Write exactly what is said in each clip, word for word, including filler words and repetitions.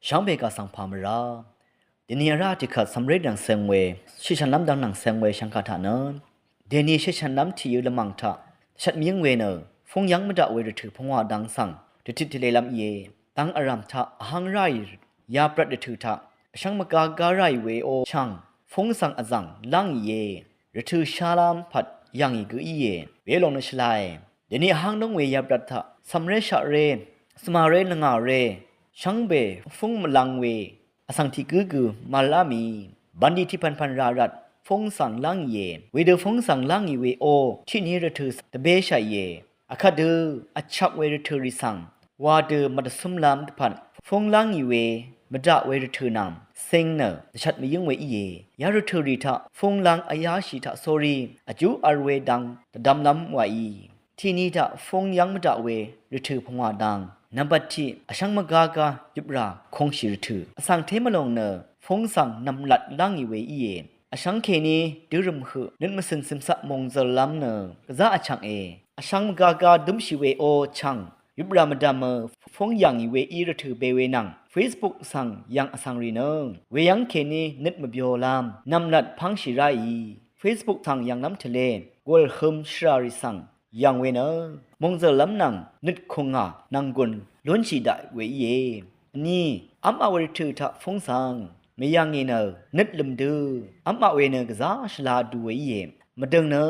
Shvngbe kaq svng pà mvrá. Dèni vrá tiqkvt cv̀mré nvng ceng we, shitshv̀nlv́m dvng nvng ceng we shvngkà taq nø, dèni shitshv̀nlv́m tiqyø lvmàng taq shvt mvyǿng we nø, fúng yv́ng mvdaq we rvtø̀ pungwà dang svng dvtit tvlelv́m íe. Dang vrv̀m taq vháng ráì yabrvt rvtø̀ taq vshv́ng mvgá gá ráì we ó chv̀ng, fúng svng vzv̀ng lángìe. Rvtø̀ shálv́m pvt yv̀ngì gø íe. Welòng nø shvlae. Dèni vháng dóng we yabrvt taq cv̀mré shaqré, svmaré lvngàré, shvngbe fúng mvlang we vsvng tiq gǿ gø màlá mì. Bv̀nlì tiq pv̀npv̀n rà rvt fúng svng lángìe. Wedø fúng svng lángì we ó tiqni rvtø̀ dvbéshàìe. Vkvt dø vchvk we rvtø̀ rì svng wa dø mvdvcúmlv́m dvpvt fúng lángì we mvdaq we rvtø̀ nvng cing nø dvshvt mvyǿng we íe. Ya rvtø̀ rì taq fúng láng vyáshì taq sórí vjú vl we dang dvdvmlv́m wàì. Tiqni taq fúng yv́ng mvdaq we rvtø̀ pungwà dang. Nvmbat tiq vshv́ng mvgá gá yuprà kūngshì rvtø̀. Vsvng té mvlòng nø fúng svng nv̀mlat lángì we íe. Vshvng kèní dørø̀m høq nøt mvcø̀n cø̀mcaq mòngzø̀llv́m nø gvzá vchv̀nge. Vshv́ng mvgá gá dǿmshì we ó chv̀ng, yuprà mvdv̀mø fúng yv̀ngì we í rvtø̀ be we nvng Facebook svng yv̀ng vsvng rì nø, weyv́ng kèní nøt mvbyolv́m nv̀mlat pv́ngshì ráì. Facebook svng yv̀nglv́m tvlé gùl hø̄m shvrà rì svng yv̀ng we nø, mòngzø̀llv́m nvng nøt kùngà nv̀nggùn lúnshì daq we íe. Vní v́maq we rvtø̀ taq fúng svng mvyv̀ngì nø nøt lø̀m dø, v́maq we nø gvzá shvla vdu we íe. Mvdø̀ng nø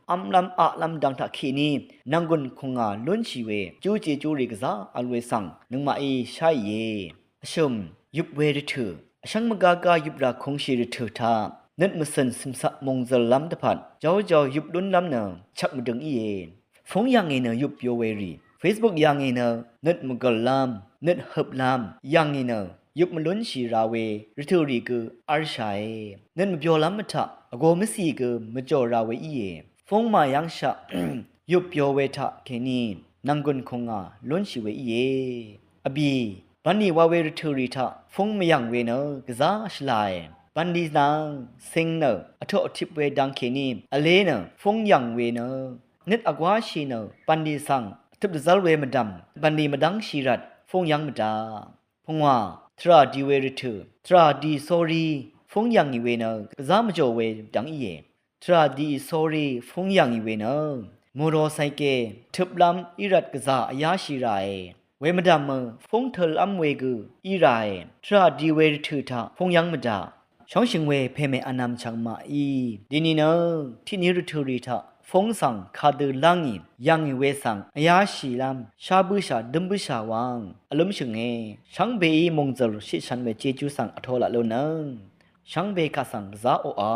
v́mlv́m aqlv́m dang taq kèní nv̀nggùn kùngà lúnshì we júje júrì gvzá vl we svng nøngmaqí sháìe. Vshø̀m, yup we rvtø̀. Vshv́ng mvgá gá yuprà kūngshì rvtø̀ taq nøt mvcø̀n cø̀mcaq mòngzø̀llv́m dvpvt jáujau yup lúnlv́m nø chvk mvdøng íe. Fúng yv̀ngì nø yup byo we rì, Facebook yv̀ngì nø nøt mvgø̀llv́m, nøt høplv́m yv̀ngì nø yup mvlúnshì ra we rvtø̀ rì gø v́lshàe. Nøt mvbyolv́m mvtaq vgō mvcì gø mvjò ra we íe. Fúng màyv́ngshaq yup byo we taq kèní nv̀nggùn kùngà lúnshì we íe. Vbì, bv̀nlì wa we rvtø̀ rì taq fúng mvyv̀ng we nø gvzá shvlae. Bv̀nlì nvng cing nø vtoq vtip we dang kèní vlé nø fúng yv̀ng we nø nøt vgwáshì nø bv̀nlì svng vtøp dvzv́l we mvdv̀m bv̀nlì mvdv́ngshì rvt fúng yv́ng mvdaq. Pungwà, tvrà di we rvtø̀. Tvrà di sórí fúng yv̀ngì we nø gvzá mvjò we dvng íe. Tvrà diì sórí fúng yv̀ngì we nø mòrò saike tøplv́m í rvt gvzà vyáshì ràe. We mvdv̀mø fúng tølv́m we gø í ràe. Tvrà di we rvtø̀ taq fúng yv́ng mvdaq. Shóngshø̀ng we pèmè vnvm chvng màí, dini nø tiqni rvtø̀ rì taq fúng svng kadø lángì yv̀ngì we svng vyáshìlv́m shá bǿshà dǿm bǿshà wvng vlǿmshø̀nge. Shvngbeí mòngzø̀l shitshvn we jejú svng vtō laq lúnnøng shvngbe kaq svng gvzá oqà.